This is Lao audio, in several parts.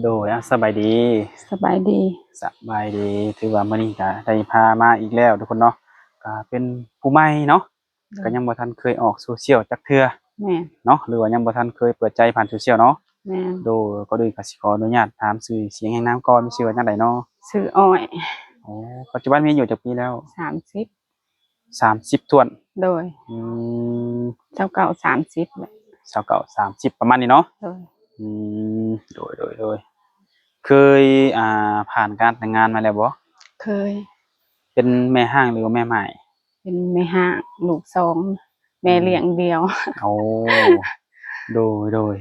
ໂດຍ ອ່າ ສະບາຍດີ. ສະບາຍດີ. ສະບາຍດີ. ຖືວ່າມື້ນີ້ກະໄດ້ພາມາອີກແລ້ວທຸກຄົນເນາະ, ກະເປັນຜູ້ໃໝ່ເນາະ. ໂດຍ. ກະຍັງບໍ່ທັນເຄີຍອອກໂຊຊຽວຈັກເທື່ອ. ແມ່ນ. ເນາະ ຫຼືວ່າຍັງບໍ່ທັນເຄີຍເປີດໃຈຜ່ານໂຊຊຽວເນາະ. ແມ່ນ. ໂດຍ. ກ່ອນອື່ນກະຊິຂໍອະນຸຍາດຖາມຊື່ສຽງແຫ່ງນາມກ່ອນ, ມີຊື່ວ່າຈັ່ງໃດເນາະ? ຊື່ອ້ອຍ. ໂອ້ ປັດຈຸບັນມີອາຍຸຈັກປີແລ້ວ? ສາມສິບ. ສາມສິບຖ້ວນ. ໂດຍ. ອືມ ຊາວເກົ້າ ສາມສິບແຫຼະ. ຊາວເກົ້າ ສາມສິບ ປະມານນີ້ເນາະ. ໂດຍ. ອືມ ໂດຍ ໂດຍ ໂດຍ. ເຄີຍ ອ່າ ຜ່ານການແຕ່ງງານມາແລ້ວບໍ່? ເຄີຍ. ເປັນແມ່ຮ້າງ ຫຼືວ່າແມ່ໝ້າຍ? ເປັນແມ່ຮ້າງ ລູກສອງ ແມ່ ອືມ ລ້ຽງດຽວ. ໂອ້ ໂດຍ ໂດຍ.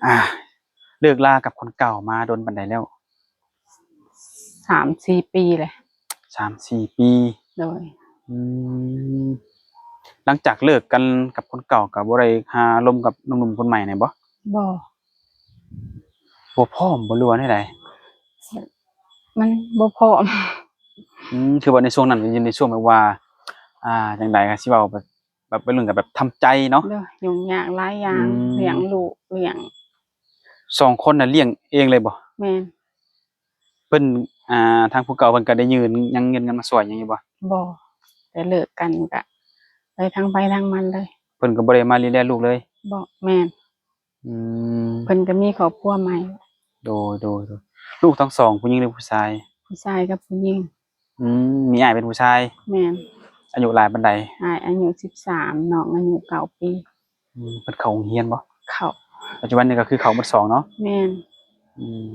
ອ່າ ເລີກລາກັບຄົນເກົ່າມາດົນປານໃດແລ້ວ? ສາມສີ່ປີແຫຼະ. ສາມສີ່ປີ. ໂດຍ. ອືມ ຫຼັງຈາກເລີກກັນກັບຄົນເກົ່າ ກະບໍ່ໄດ້ຫາລົມກັບໜຸ່ມໆຄົນໃໝ່ແນ່ບໍ່? ບໍ່. ບໍ່ພ້ອມບໍ່ ຫຼືວ່າແນວໃດ? ມັນບໍ່ພ້ອມ. ອືມ ຄືວ່າໃນຊ່ວງນັ້ນ ຢູ່ໃນຊ່ວງແບບວ່າ ອ່າ ຈັ່ງໃດ ກະຊິເວົ້າແບບ ແບບໄວລຸ້ນກະແບບທຳໃຈເນາະ. ໂດຍ. ຫຍຸ້ງຍາກຫຼາຍຢ່າງ. ອືມ ລ້ຽງລູກ ລ້ຽງ ສອງຄົນນະລ້ຽງເອງເລີຍບໍ່? ແມ່ນ. ເພິ່ນ ອ່າ ທາງຜູ້ເກົ່າເພິ່ນກະໄດ້ຍື່ນ ຍັງຍື່ນເງິນມາຊ່ວຍຫຍັງຢູ່ບໍ່? ບໍ່. ແຕ່ເລີກກັນກະໄປທາງໃຜທາງມັນເລີຍ. ເພິ່ນກະບໍ່ໄດ້ມາດູແລລູກເລີຍ? ບໍ່. ແມ່ນ. ອືມ ເພິ່ນກະມີຄອບຄົວໃໝ່. ໂດຍ ໂດຍ ໂດຍ. ລູກທັງສອງ ຜູ້ຍິງ ຫຼືຜູ້ຊາຍ? ຜູ້ຊາຍກັບຜູ້ຍິງ. ອືມ ມີອ້າຍເປັນຜູ້ຊາຍ. ແມ່ນ. ອາຍຸຫຼາຍປານໃດ? ອ້າຍອາຍຸສິບສາມ ນ້ອງອາຍຸເກົ້າປີ. ອືມ ເພິ່ນເຂົ້າໂຮງຮຽນບໍ່? ເຂົ້າ. ປັດຈຸບັນນີ້ກະຄືເຂົ້າໝົດສອງເນາະ? ແມ່ນ. ອືມ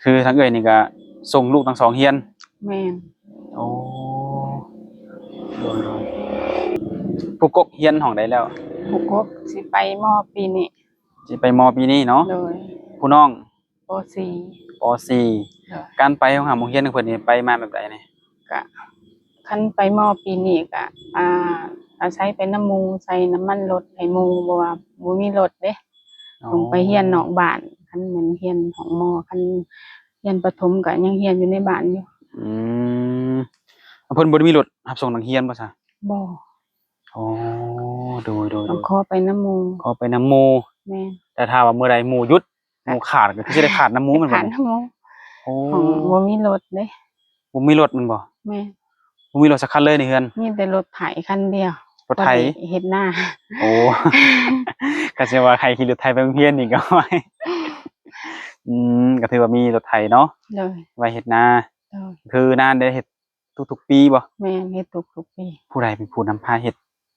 ຄືທາງເອື້ອຍນີ້ກະສົ່ງລູກທັງສອງຮຽນ? ແມ່ນ. ໂອ້ ໂດຍ ໂດຍ. ຜູ້ກົກຮຽນຫ້ອງໃດແລ້ວ? ຜູ້ກົກຊິໄປ ມ.ປີນີ້. ຊິໄປ ມ.ປີນີ້ເນາະ? ໂດຍ. ຜູ້ນ້ອງ? ປໍສີ່. ປໍສີ່. ໂດຍ. ການໄປໂຮງຮ່ຳໂຮງຮຽນຂອງເພິ່ນນີ້ ໄປມາແບບໃດນີ້? ກະ ຄັນໄປ ມ.ປີນີ້ກະ ອ່າ ອາໄສໄປນຳໝູ່ ໃສ່ນ້ຳມັນລົດໃຫ້ໝູ່ ເພາະວ່າບໍ່ມີລົດເດ້. ອໍ. ຕ້ອງໄປຮຽນນອກບ້ານ. ຄັນແມ່ນຮຽນຫ້ອງ ມ. ຄັນຮຽນປະຖົມກະຍັງຮຽນຢູ່ໃນບ້ານຢູ່. ອືມ ເພິ່ນບໍ່ໄດ້ມີລົດຮັບສົ່ງນັກຮຽນບໍ່ຊະ? ບໍ່. ອໍ ໂດຍ ໂດຍ ໂດຍ. ຕ້ອງຂໍໄປນຳໝູ່. ຂໍໄປນຳໝູ່. ແມ່ນ. ແຕ່ຖ້າວ່າມື້ໃດໝູ່ຢຸດ ໝູ່ຂາດກະຄືຊິໄດ້ຂາດນຳໝູ່ແມ່ນບໍ່? ຂາດນຳໝູ່. ໂອ້ ບໍ່ມີລົດເດ້. ບໍ່ມີລົດແມ່ນບໍ່? ແມ່ນ. ບໍ່ມີລົດສັກຄັນເລີຍໃນເຮືອນ? ມີແຕ່ລົດໄຖຄັນດຽວ. ລົດໄຖ? ພໍດີເຮັດນາ. ໂອ້ ກະຊິວ່າໃຫ້ຂີ່ລົດໄຖໄປໂຮງຮຽນນີ້ກະ ອືມ ກະຖືວ່າມີລົດໄຖເນາະ. ໂດຍ. ໄວ້ເຮັດນາ. ໂດຍ. ຄືນາໄດ້ເຮັດ ທຸກໆປີບໍ່? ແມ່ນ ເຮັດທຸກໆປີ. ຜູ້ໃດເປັນຜູ້ນຳພາເຮັດ?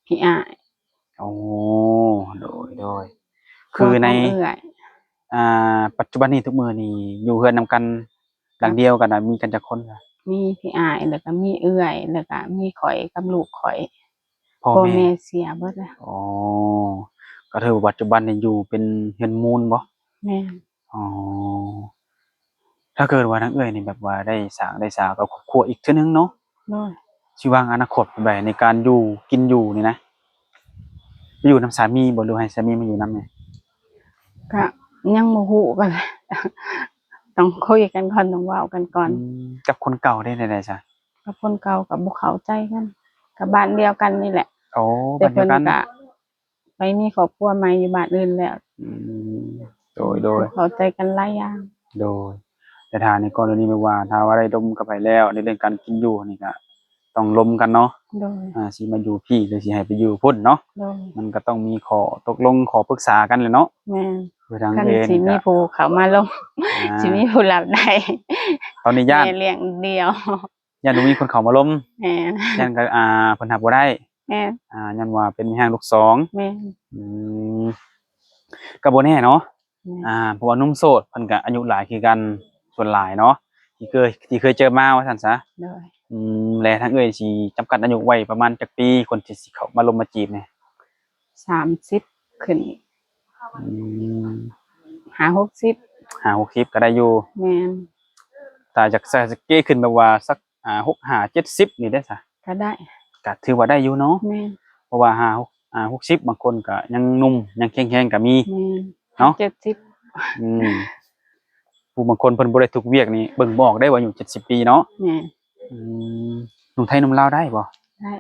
ພີ່ອ້າຍ. ໂອ້ ໂດຍ ໂດຍ. ຄືໃນ ເອື້ອຍ ອ່າ ປັດຈຸບັນນີ້ ທຸກມື້ນີ້ຢູ່ເຮືອນນຳກັນຫຼັງດຽວກັນນະ ມີກັນຈັກຄົນ? ມີພີ່ອ້າຍ ແລ້ວກະມີເອື້ອຍ ແລ້ວກະມີຂ້ອຍກັບລູກຂ້ອຍ. ພໍ່ແມ່ ພໍ່ແມ່ເສຍເບິດແລ້ວ. ອໍ ກະຖືວ່າປັດຈຸບັນນີ້ຢູ່ເປັນເຮືອນມູນບໍ່? ແມ່ນ. ອໍ ຖ້າເກີດວ່າທາງເອື້ອຍນີ້ແບບວ່າໄດ້ສ້າງໄດ້ສາກັບຄອບຄົວອີກເທື່ອໜຶ່ງເນາະ. ໂດຍ. ຊິວາງອະນາຄົດແບບໃດໃນການຢູ່ກິນຢູ່ນີ້ນະ? ໄປຢູ່ນຳສາມີບໍ່ ຫຼືໃຫ້ສາມີມາຢູ່ນຳນີ້? ກະຍັງບໍ່ຮູ້ກັນ ຕ້ອງຄຸຍກັນກ່ອນ ຕ້ອງເວົ້າກັນກ່ອນ. ອືມ ກັບຄົນເກົ່າເດ້ ແນວໃດຊະ? ກັບຄົນເກົ່າກະບໍ່ເຂົ້າໃຈກັນ ກະບ້ານດຽວກັນນີ້ແຫຼະ. ໂອ້ ບ້ານດຽວກັນ. ແຕ່ເພິ່ນກະ ໄປມີຄອບຄົວໃໝ່ຢູ່ບ້ານອື່ນແລ້ວ. ອືມ ໂດຍ ໂດຍ. ເຂົ້າໃຈກັນຫຼາຍຢ່າງ. ໂດຍ. ແຕ່ຖ້າໃນກໍລະນີແບບວ່າ ຖ້າວ່າໄດ້ລົມກັບໃຜແລ້ວ ໃນເລື່ອງການກິນຢູ່ນີ້ກະຕ້ອງລົມກັນເນາະ. ໂດຍ. ອ່າ ຊິມາຢູ່ພີ້ ຫຼືຊິໃຫ້ໄປຢູ່ພຸ້ນເນາະ. ໂດຍ. ມັນກະຕ້ອງມີຂໍ້ຕົກລົງ ຂໍ້ປຶກສາກັນແຫຼະເນາະ. ແມ່ນ. ຄືທາງ ຄັນເອ ຊິມີຜູ້ເຂົ້າມາລົມ ອ່າ ຊິມີຜູ້ຮັບໄດ້. ຕອນນີ້ຢ້ານ ແມ່ລ້ຽງດຽວ. ຢ້ານບໍ່ມີຄົນເຂົ້າມາລົມ. ແມ່ນ. ຢ້ານກະ ອ່າ ເພິ່ນຮັບບໍ່ໄດ້. ແມ່ນ. ອ່າ ຍ້ອນວ່າເປັນແມ່ຮ້າງລູກສອງ. ແມ່ນ. ອືມ ກະບໍ່ແນ່ເນາະ. ແມ່ນ. ອ່າ ເພາະວ່າໜຸ່ມໂສດເພິ່ນກະອາຍຸຫຼາຍຄືກັນ ສ່ວນຫຼາຍເນາະ ທີ່ເຄີຍ ທີ່ເຄີຍເຈີມາວ່າຊັ້ນຊະ. ໂດຍ. ອືມ ແລະທາງເອື້ອຍຊິຈຳກັດອາຍຸໄວ້ປະມານຈັກປີ ຄົນທີ່ຊິເຂົ້າມາລົມມາຈີບນີ້? ສາມສິບຂຶ້ນ. ອືມ ຫ້າຫົກສິບ. ຫ້າຫົກສິບກະໄດ້ຢູ່. ແມ່ນ. ຖ້າຢາກ ຢາກເກຂຶ້ນແບບວ່າສັກ ອ່າ ຫົກຫ້າເຈັດສິບນີ້ເດ້ຊະ? ກະໄດ້. ກະຖືວ່າໄດ້ຢູ່ເນາະ. ແມ່ນ. ເພາະວ່າຫ້າ ຫົກ ອ່າ ຫົກສິບ ບາງຄົນກະຍັງໜຸ່ມ ຍັງແຂງແຮງກະມີ. ແມ່ນ. ເນາະ ເຈັດສິບ. ອືມ ຜູ້ບາງຄົນເພິ່ນບໍ່ໄດ້ທຸກວຽກນີ້ ເບິ່ງບໍ່ອອກເດ້ວ່າອາຍຸເຈັດສິບປີເນາະ. ແມ່ນ. ອືມ ໜຸ່ມໄທໜຸ່ມລາວໄດ້ບໍ່? ໄດ້.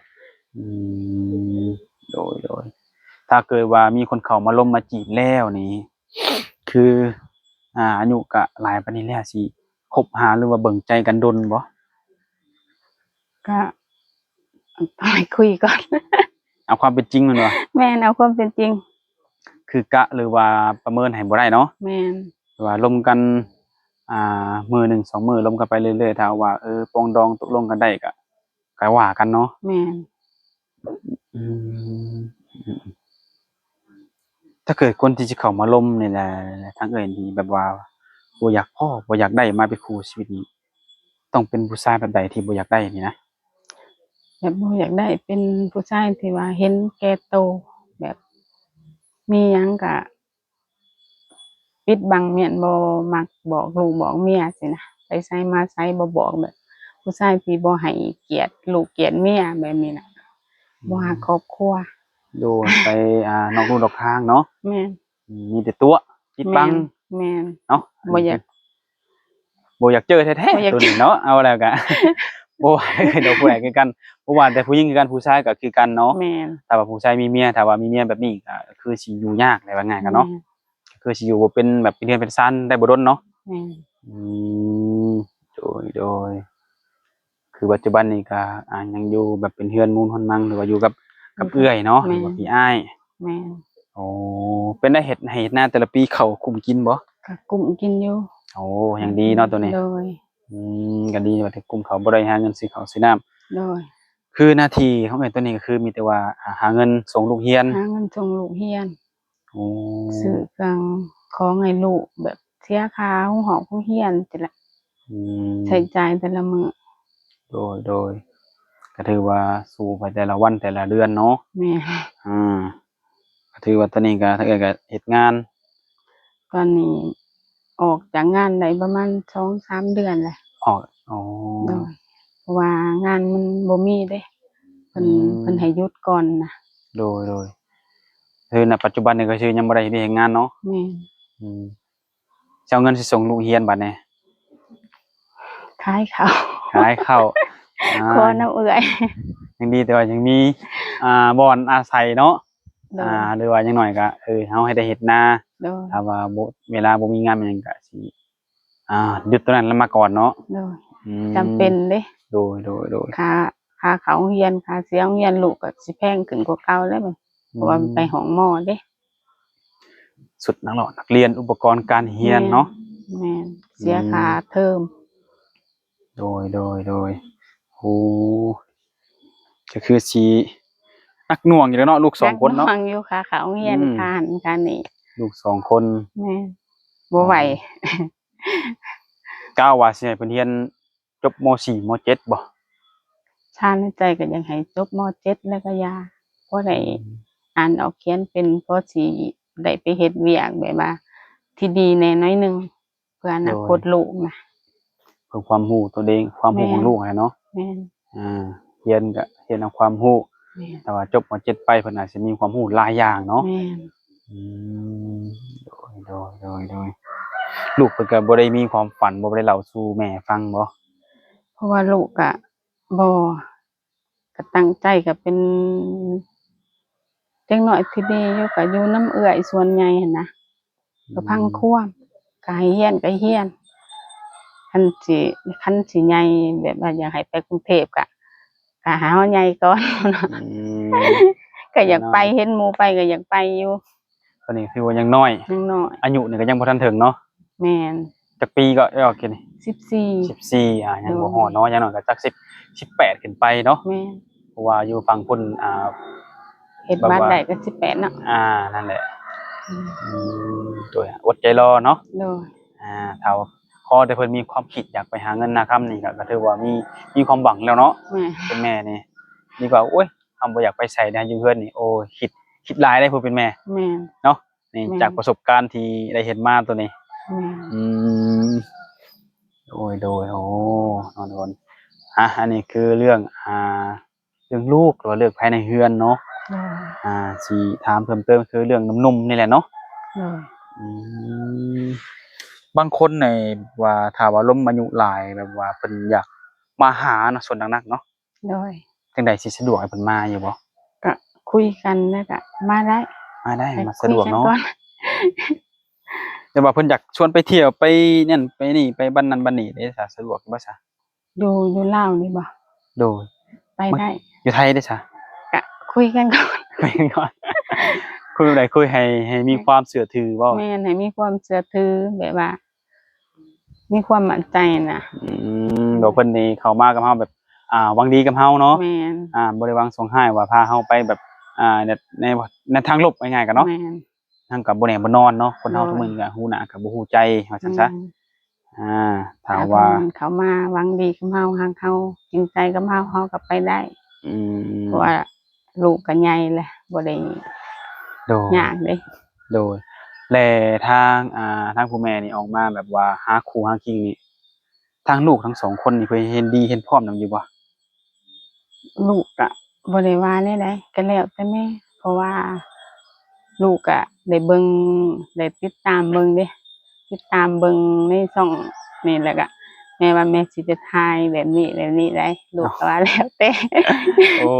ອືມ ໂດຍ ໂດຍ. ຖ້າເກີດວ່າມີຄົນເຂົ້າມາລົມມາຈີບແລ້ວນີ້ ຄື ອ່າ ອາຍຸກະຫຼາຍປານນີ້ແລ້ວ ຊິຄົບຫາ ຫຼືວ່າເບິ່ງໃຈກັນດົນບໍ່? ກະ ຕ້ອງໃຫ້ຄຸຍກ່ອນ. ເອົາຄວາມເປັນຈິງແມ່ນບໍ່? ແມ່ນ ເອົາຄວາມເປັນຈິງ. ຄືກະ ຫຼືວ່າປະເມີນໃຫ້ບໍ່ໄດ້ເນາະ? ແມ່ນ. ແຕ່ວ່າລົມກັນ ອ່າ ມື້ໜຶ່ງສອງມື້ ລົມກັນໄປເລື້ອຍໆ ຖ້າວ່າ ເອີ ປອງດອງຕົກລົງກັນໄດ້ກະ ກະວ່າກັນເນາະ. ແມ່ນ. ອືມ ຖ້າເກີດຄົນທີ່ຈະເຂົ້າມາລົມນີ້ແຫຼະ ທາງເອື້ອຍນີ້ແບບວ່າບໍ່ຢາກພໍ້ ບໍ່ຢາກໄດ້ມາເປັນຄູ່ຊີວິດນີ້ ຕ້ອງເປັນຜູ້ຊາຍແບບໃດທີ່ບໍ່ຢາກໄດ້ນີ້ນະ? ແບບບໍ່ຢາກໄດ້ເປັນຜູ້ຊາຍທີ່ວ່າເຫັນແກ່ໂຕ ແບບມີຫຍັງກະປິດບັງ ແມ່ນບໍ່ມັກບອກລູກບອກເມຍຊີ້ນະ ໄປໃສມາໃສບໍ່ບອກ ແບບຜູ້ຊາຍທີ່ບໍ່ໃຫ້ກຽດລູກກຽດເມຍແບບນີ້ນະ ອືມ ບໍ່ຮັກຄອບຄົວ. ໂດຍ ໄປ ອ່າ ນອກลู่ນອກທາງເນາະ? ແມ່ນ. ອືມ ມີແຕ່ຕົວະປິດບັງ. ແມ່ນ ແມ່ນ ເນາະ? ບໍ່ຢາກ ອັນນີ້ຄື ບໍ່ຢາກເຈີແທ້ໆ ບໍ່ຢາກ ໂຕນີ້ເນາະ. ເອົາແລ້ວກະ ບໍ່ວ່າດອກຜູ້ໃດຄືກັນ ບໍ່ວ່າແຕ່ຜູ້ຍິງຄືກັນ ຜູ້ຊາຍກະຄືກັນເນາະ. ແມ່ນ. ຖ້າວ່າຜູ້ຊາຍມີເມຍ ຖ້າວ່າມີເມຍແບບນີ້ກະຄືຊິຢູ່ຍາກແຫຼະ ວ່າງ່າຍກະເນາະ. ແມ່ນ. ກະຄືຊິຢູ່ບໍ່ເປັນແບບເປັນເຮືອນເປັນຊານໄດ້ບໍ່ດົນເນາະ. ແມ່ນ. ອືມ ໂດຍ ໂດຍ ຄືປັດຈຸບັນນີ້ກະ ອ່າ ຍັງຢູ່ແບບເປັນເຮືອນມູນຮອນມັງ ຫຼືວ່າຢູ່ກັບ ກັບເອື້ອຍເນາະ ແມ່ນ ຫຼືວ່າພີ່ອ້າຍ? ແມ່ນ. ໂອ້ ເປັນໄດ້ເຮັດໄຮ່ເຮັດນາແຕ່ລະປີ ເຂົ້າກຸ້ມກິນບໍ່? ກະກຸ້ມກິນຢູ່. ໂອ້ ຍັງດີເນາະໂຕນີ້. ໂດຍ. ອືມ ກະດີວ່າໄດ້ກຸ້ມເຂົ້າ ບໍ່ໄດ້ຫາເງິນຊື້ເຂົ້າຊື້ນ້ຳ. ໂດຍ. ຄືໜ້າທີ່ຂອງເອື້ອຍໂຕນີ້ກະຄືມີແຕ່ວ່າ ຫາ ຫາເງິນສົ່ງລູກຮຽນ. ຫາເງິນສົ່ງລູກຮຽນ. ໂອ້ ຊື້ເຄື່ອງຂອງໃຫ້ລູກ ແບບເສຍຄ່າໂຮງຮອກໂຮງຮຽນຊີ້ແຫຼະ. ອືມ ໃຊ້ຈ່າຍແຕ່ລະມື້. ໂດຍ ໂດຍ ກະຖືວ່າສູ້ໄປແຕ່ລະວັນແຕ່ລະເດືອນເນາະ. ແມ່ນ. ອ່າ ກະຖືວ່າຕອນນີ້ກະ ທາງເອື້ອຍກະເຮັດງານ ຕອນນີ້ອອກຈາກງານໄດ້ປະມານສອງສາມເດືອນແລ້ວ. ອອກ ອໍ ໂດຍ ເພາະວ່າງານມັນບໍ່ມີເດ້ ເພິ່ນ ອືມ ເພິ່ນໃຫ້ຢຸດກ່ອນນະ. ໂດຍ ໂດຍ ຄື ນະ ປັດຈຸບັນນີ້ກະຄືຍັງບໍ່ໄດ້ເຮັດວຽກເຮັດງານເນາະ. ແມ່ນ. ອືມ ຊິເອົາເງິນໃສສົ່ງລູກຮຽນບາດນີ້? ຂາຍເຂົ້າ. ຂາຍເຂົ້າ. ອ່າ ຂໍນຳເອື້ອຍ. ຍັງດີແຕ່ວ່າຍັງມີ ອ່າ ບ່ອນອາໄສເນາະ. ໂດຍ. ອ່າ ຫຼືວ່າຢ່າງໜ້ອຍກະ ເອີ ເຮົາໃຫ້ໄດ້ເຮັດນາ. ໂດຍ. ຖ້າວ່າບໍ່ ເວລາບໍ່ມີງານແມ່ນຫຍັງກະຊິ ອ່າ ຢຸດໂຕນັ້ນລະມາກ່ອນເນາະ. ໂດຍ. ອືມ ຈຳເປັນເດ້. ໂດຍ ໂດຍ ໂດຍ. ຄ່າ ຄ່າເຂົ້າໂຮງຮຽນ ຄ່າເສຍໂຮງຮຽນລູກກະຊິແພງຂຶ້ນກວ່າເກົ່າແລ້ວ ເພາະວ່າມັນໄປຫ້ອງໝໍເດ້. ຊຸດນັກເລາະນັກຮຽນ ອຸປະກອນການຮຽນເນາະ. ແມ່ນ ແມ່ນ ເສຍ ອືມ ຄ່າເທີມ. ໂດຍ ໂດຍ ໂດຍ. ໂອ້ ກະຄືຊິໜັກໜ່ວງຢູ່ເນາະ ລູກສອງຄົນເນາະ. ໜັກໜ່ວງຢູ່ ຄ່າເຂົ້າໂຮງຮຽນ ອືມ ຄ່າຫັ້ນຄ່ານີ້ ລູກສອງຄົນ. ແມ່ນ. ບໍ່ໄຫວ. ອໍ ກະວ່າຊິໃຫ້ເພິ່ນຮຽນ ຈົບ ມໍສີ່ ມໍເຈັດ ບໍ່? ຄາໃນໃຈກະຢາກໃຫ້ຈົບ ມໍເຈັດ ແລ້ວກະຢ່າ ພໍໄດ້ ອືມ ອ່ານອອກຂຽນເປັນ ພໍຊິໄດ້ໄປເຮັດວຽກແບບວ່າທີ່ດີແດ່ໜ້ອຍໜຶ່ງ ເພື່ອອະນາຄົດ ໂດຍ ລູກນະ ເພື່ອຄວາມຮູ້ຕົວເອງ ຄວາມຮູ້ຂອງ ແມ່ນ ລູກຫັ້ນເນາະ. ແມ່ນ. ອ່າ ຮຽນກະຮຽນເອົາຄວາມຮູ້. ແມ່ນ. ຖ້າວ່າຈົບ ມໍເຈັດ ໄປ ເພິ່ນອາດຊິມີຄວາມຮູ້ຫຼາຍຢ່າງເນາະ. ແມ່ນ. ອືມ ໂດຍ ໂດຍ ໂດຍ ໂດຍ. ລູກເພິ່ນກະບໍ່ໄດ້ມີຄວາມຝັນ ບໍ່ໄດ້ເລົ່າສູ່ແມ່ຟັງບໍ່? ເພາະວ່າລູກກະບໍ່ ກະຕັ້ງໃຈ ກະເປັນເດັກນ້ອຍທີ່ດີຢູ່ ກະຢູ່ນຳເອື້ອຍສ່ວນໃຫຍ່ຫັ້ນນະ. ອືມ ກະຟັງຄວາມ ກະໃຫ້ຮຽນກະຮຽນ ຄັນຊິ ຄັນຊິໃຫຍ່ແບບວ່າຢາກໃຫ້ໄປກຸງເທບ ກະ ກະໃຫ້ເຮົາໃຫຍ່ກ່ອນ. ອືມ ກະຢາກໄປ ເຫັນໝູ່ໄປກະຢາກໄປຢູ່. ຕອນນີ້ຄືວ່າຍັງນ້ອຍ ຍັງນ້ອຍ ອາຍຸນີ້ກະຍັງບໍ່ທັນເຖິງເນາະ. ແມ່ນ. ຈັກປີເກາະ ເອີ ອອກ ສິບສີ່ ສິບສີ່ ອ່າ ຍັງບໍ່ຮອດເນາະ. ໂດຍ. ຢ່າງໜ້ອຍກະຈັກສິບ ສິບແປດຂຶ້ນໄປເນາະ. ແມ່ນ. ເພາະວ່າຢູ່ຝັ່ງພຸ້ນ ອ່າ ເຮັດບັດໄດ້ກະສິບແປດເນາະ. ອ່າ ນັ້ນແຫຼະ. ອືມ ອືມ ໂດຍ ອົດໃຈລໍເນາະ. ໂດຍ. ອ່າ ຖ້າຂໍແຕ່ເພິ່ນມີຄວາມຄິດຢາກໄປຫາເງິນຫາຄຳນີ້ກະ ກະຖືວ່າມີ ມີຄວາມຫວັງແລ້ວເນາະ. ແມ່ນ. ເປັນແມ່ນີ້ ດີກວ່າ ໂອ້ຍ ເຮົາບໍ່ຢາກໄປໃສເດ້ ຢູ່ເຮືອນນີ້ ໂອ້ຍ ຄິດ ຄິດຫຼາຍເດ້ ຜູ້ເປັນແມ່. ແມ່ນ. ເນາະ. ນີ້ ແມ່ນ ຈາກປະສົບການທີ່ໄດ້ເຫັນມາໂຕນີ້. ແມ່ນ. ອືມ ໂດຍ ໂດຍ. ໂອ້ ເນາະ ທຸກຄົນ. ອ່າ ອັນນີ້ຄືເລື່ອງ ອ່າ ເລື່ອງລູກ ຫຼືວ່າເລື່ອງພາຍໃນເຮືອນເນາະ. ໂດຍ. ອ່າ ຊິຖາມເພີ່ມເຕີມຄືເລື່ອງໜຸ່ມໆນີ້ແຫຼະເນາະ. ໂດຍ. ອືມ ບາງຄົນນີ້ວ່າ ຖ້າວ່າລົມອາຍຸຫຼາຍ ແບບວ່າເພິ່ນຢາກມາຫານະ ສ່ວນໜັກໆເນາະ. ໂດຍ. ຈັ່ງໃດ ຊິສະດວກໃຫ້ເພິ່ນມາຢູ່ບໍ່? ກະຄຸຍກັນແລ້ວກະມາໄດ້. ມາໄດ້ ມາສະດວກເນາະ. ໄປຄຸຍກັນກ່ອນ. ແຕ່ວ່າເພິ່ນຢາກຊວນໄປທ່ຽວ ໄປນັ້ນໄປນີ້ ໄປບ້ານນັ້ນບ້ານນີ້ເດ້ຊະ ສະດວກຢູ່ບໍ່ຊະ? ຢູ່ ຢູ່ລາວນີ້ບໍ່? ໂດຍ. ໄປໄດ້. ຢູ່ໄທເດ້ຊະ? ກະຄຸຍກັນກ່ອນ. ຄຸຍກັນກ່ອນ. ຄຸຍແບບໃດ? ຄຸຍໃຫ້ ໃຫ້ມີຄວາມເຊື່ອຖືບໍ່? ແມ່ນ ໃຫ້ມີຄວາມເຊື່ອຖື ແບບວ່າ ມີຄວາມໝັ້ນໃຈນະ. ອືມ ແບບເພິ່ນນີ້ເຂົ້າມາກັບເຮົາແບບ ອ່າ ຫວັງດີກັບເຮົາເນາະ. ແມ່ນ. ອ່າ ບໍ່ໄດ້ຫວັງສອງຮ້າຍວ່າພາເຮົາໄປແບບ ອ່າ ໃນ ໃນ ໃນທາງລົບ ວ່າງ່າຍໆກັນເນາະ. ແມ່ນ. ມັນກໍບໍ່ແນ່ບໍ່ນອນເນາະ ຄົນເຮົາ ໂດຍ ທຸກມື້ນີ້ກໍຮູ້ໜ້າກໍບໍ່ຮູ້ໃຈ ວ່າຊັ້ນຊະ. ແມ່ນ. ອ່າ ຖ້າ ຖ້າວ່າ ເພິ່ນເຂົ້າມາຫວັງດີກັບເຮົາ ຮັກເຮົາ ຈິງໃຈກັບເຮົາ ເຮົາກໍໄປໄດ້. ອືມ ເພາະວ່າລູກກໍໃຫຍ່ແລ້ວ ບໍ່ໄດ້ ໂດຍ ຍາກເດ້. ໂດຍ. ແລະ ທາງ ອ່າ ທາງຜູ້ແມ່ນີ້ອອກມາແບບວ່າຫາຄູ່ຫາຄີງນີ້ ທາງລູກທັງສອງຄົນນີ້ເພິ່ນເຫັນດີເຫັນພ້ອມນຳຢູ່ບໍ່? ລູກກະບໍ່ໄດ້ວ່າແນວໃດ ກະແລ້ວແຕ່ແມ່ ເພາະວ່າລູກກະໄດ້ເບິ່ງ ໄດ້ຕິດຕາມເບິ່ງເດ້ ຕິດຕາມເບິ່ງໃນຊ່ອງນີ້ ແລ້ວກະແມ່ວ່າແມ່ຊິໄປຖ່າຍແບບນີ້ແບບນີ້ໄດ໋ ລູກກະວ່າແລ້ວແຕ່. ໂອ້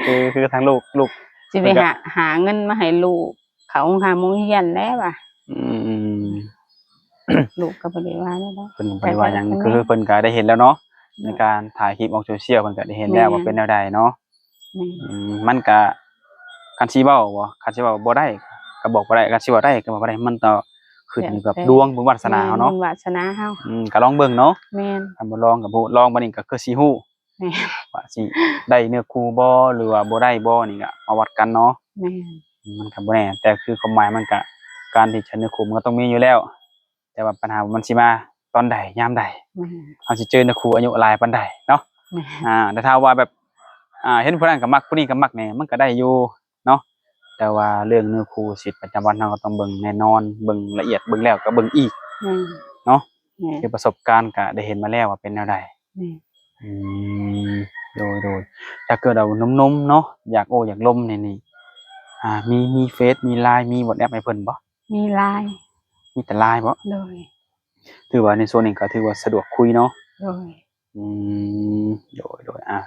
ຄື ຄືທາງລູກ ລູກ ຊິໄປຫາ ຫາເງິນມາໃຫ້ລູກ ເຂົ້າໂຮງຮ່ຳໂຮງຮຽນແລ້ວວ່າ. ອືມ ລູກກໍບໍ່ໄດ້ວ່າແນວໃດ ເພິ່ນກໍບໍ່ໄດ້ວ່າຫຍັງ ແຕ່ກໍ ຄືເພິ່ນກໍໄດ້ເຫັນແລ້ວເນາະ ແມ່ນ ໃນການຖ່າຍຄລິບອອກໂຊຊຽວ ເພິ່ນກໍໄດ້ເຫັນແລ້ວວ່າ ແມ່ນ ເປັນແນວໃດເນາະ. ແມ່ນ. ອືມ ມັນກໍ ຄັນຊິເວົ້າບໍ່ ຄັນຊິເວົ້າບໍ່ໄດ້ກໍບອກບໍ່ໄດ້ ຄັນຊິເວົ້າໄດ້ກໍບອກບໍ່ໄດ້ ມັນຕ້ອງຂຶ້ນຢູ່ກັບ ແລ້ວແຕ່ ດວງ ບຸນວາສະໜາເຮົາເນາະ ແມ່ນ ບຸນວາສະໜາເຮົາ. ອືມ ກໍລອງເບິ່ງເນາະ. ແມ່ນ. ຄັນບໍ່ລອງກໍບໍ່ຮູ້ ລອງບາດນີ້ກໍຄືຊິຮູ້ ແມ່ນ ວ່າຊິໄດ້ເນື້ອຄູ່ບໍ່ ຫຼືວ່າບໍ່ໄດ້ບໍ່ ນີ້ກໍມາວັດກັນເນາະ. ແມ່ນ. ມັນກໍບໍ່ແນ່ ແຕ່ຄືຄວາມໝາຍມັນກະ ການທີ່ຈະເນື້ອຄູ່ມັນກໍຕ້ອງມີຢູ່ແລ້ວ ແຕ່ວ່າບັນຫາວ່າມັນຊິມາຕອນໃດ ຍາມໃດ. ແມ່ນ. ເຮົາຊິເຈີເນື້ອຄູ່ອາຍຸຫຼາຍປານໃດເນາະ. ແມ່ນ. ອ່າ ແຕ່ຖ້າວ່າແບບ ອ່າ ເຫັນຜູ້ນັ້ນກໍມັກ ຜູ້ນີ້ກໍມັກນີ້ ມັນກໍໄດ້ຢູ່ເນາະ ແຕ່ວ່າເລື່ອງເນື້ອຄູ່ຊີວິດປະຈຳວັນ ເຮົາກໍຕ້ອງເບິ່ງແນ່ນອນ ເບິ່ງລະອຽດ ເບິ່ງແລ້ວກໍເບິ່ງອີກ. ແມ່ນ. ເນາະ. ແມ່ນ. ຄືປະສົບການກໍໄດ້ເຫັນມາແລ້ວວ່າເປັນແນວໃດ. ແມ່ນ. ອືມ ໂດຍ ໂດຍ. ຖ້າເກີດວ່າໜຸ່ມໆເນາະ ຢາກໂອ້ຢາກລົມນີ້ ນີ້ ອ່າ ມີ ມີເຟສ ມີລາຍ ມີວັອດແອັບໃຫ້ເພິ່ນບໍ່? ມີລາຍ. ມີແຕ່ລາຍບໍ່? ໂດຍ. ຖືວ່າໃນຊ່ວງນີ້ກໍຖືວ່າສະດວກຄຸຍເນາະ? ໂດຍ. ອືມ ໂດຍ ໂດຍ. ອ່າ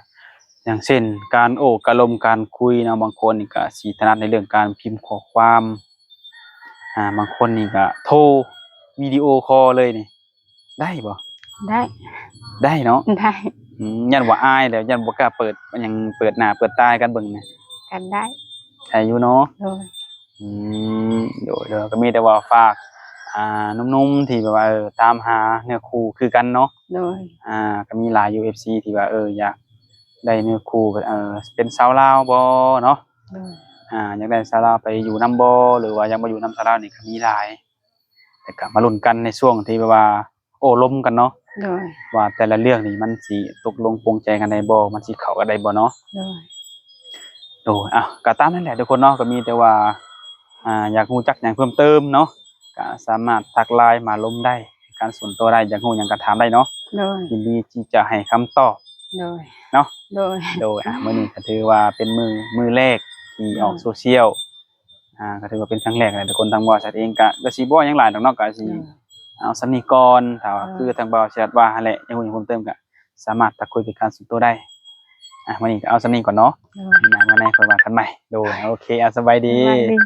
ຢ່າງເຊັ່ນ ການໂອ້ການລົມ ການຄຸຍເນາະ ບາງຄົນນີ້ກໍຊິຖະໜັດໃນເລື່ອງການພິມຂໍ້ຄວາມ ອ່າ ບາງຄົນນີ້ກໍໂທວິດີໂອຄໍເລີຍນີ້ ໄດ້ບໍ່? ໄດ້. ໄດ້ເນາະ? ໄດ້. ອືມ ຢ້ານວ່າອາຍແລ້ວ ຢ້ານບໍ່ກ້າເປີດຫຍັງ ເປີດໜ້າເປີດຕາໃຫ້ກັນເບິ່ງນະ. ກໍໄດ້. ໄດ້ຢູ່ເນາະ? ໂດຍ. ອືມ ໂດຍ ໂດຍ. ກໍມີແຕ່ວ່າຝາກ ອ່າ ໜຸ່ມໆທີ່ແບບວ່າ ເອີ ຕາມຫາເນື້ອຄູ່ຄືກັນເນາະ? ໂດຍ. ອ່າ ກໍມີຫຼາຍຢູ່ ເອັຟຊີ ທີ່ວ່າ ເອີ ຢາກໄດ້ເນື້ອຄູ່ ເອີ ເປັນຊາວລາວບໍ່ເນາະ? ໂດຍ. ອ່າ ຢາກໄດ້ຊາວລາວໄປຢູ່ນຳບໍ່ ຫຼືວ່າຢາກມາຢູ່ນຳຊາວລາວນີ້ກໍມີຫຼາຍ ແຕ່ກໍມາລຸ້ນກັນໃນຊ່ວງທີ່ແບບວ່າໂອ້ລົມກັນເນາະ ໂດຍ ວ່າແຕ່ລະເລື່ອງນີ້ມັນຊິຕົກລົງປົງໃຈກັນໄດ້ບໍ່ ມັນຊິເຂົ້າກັນໄດ້ບໍ່ເນາະ ໂດຍ ໂດຍ ອ່ະ ກໍຕາມນັ້ນແຫຼະທຸກຄົນເນາະ ກໍມີແຕ່ວ່າ ອ່າ ຢາກຮູ້ຈັກຫຍັງເພີ່ມເຕີມເນາະ ກໍສາມາດທັກ LINE ມາລົມໄດ້ ການສ່ວນຕົວໄດ້ ຢາກຮູ້ຫຍັງກໍຖາມໄດ້ເນາະ ໂດຍ ຍິນດີທີ່ຈະໃຫ້ຄຳຕອບ ໂດຍ ເນາະ ໂດຍ ໂດຍ ອ່ະ ມື້ນີ້ກໍຖືວ່າເປັນມື້ ມື້ແລກທີ່ອອກ ອືມ ໂຊຊຽວ ອ່າ ກໍຖືວ່າເປັນຄັ້ງແລກແຫຼະ ທຸກຄົນ ທາງບໍລິສັດເອງກໍ ກໍຊິບໍ່ຫຍັງຫຼາຍດອກເນາະ ກໍຊິ ໂດຍ ເອົາສ່ຳນີ້ກ່ອນ ຖ້າວ່າ ໂດຍ ຄືທາງບ່າວຊິດວ່າຫັ້ນແຫຼະ ຢາກຮູ້ຫຍັງເພີ່ມເຕີມກໍສາມາດທັກຄຸຍເປັນການສ່ວນຕົວໄດ້ ອ່ະ ມື້ນີ້ກໍເອົາສ່ຳນີ້ກ່ອນເນາະ ໂດຍ ມື້ໜ້າມາໃນຄ່ອຍວ່າກັນໃໝ່ ໂດຍ ໂອເຄ ອ່ະ ສະບາຍດີ ສະບາຍດີ.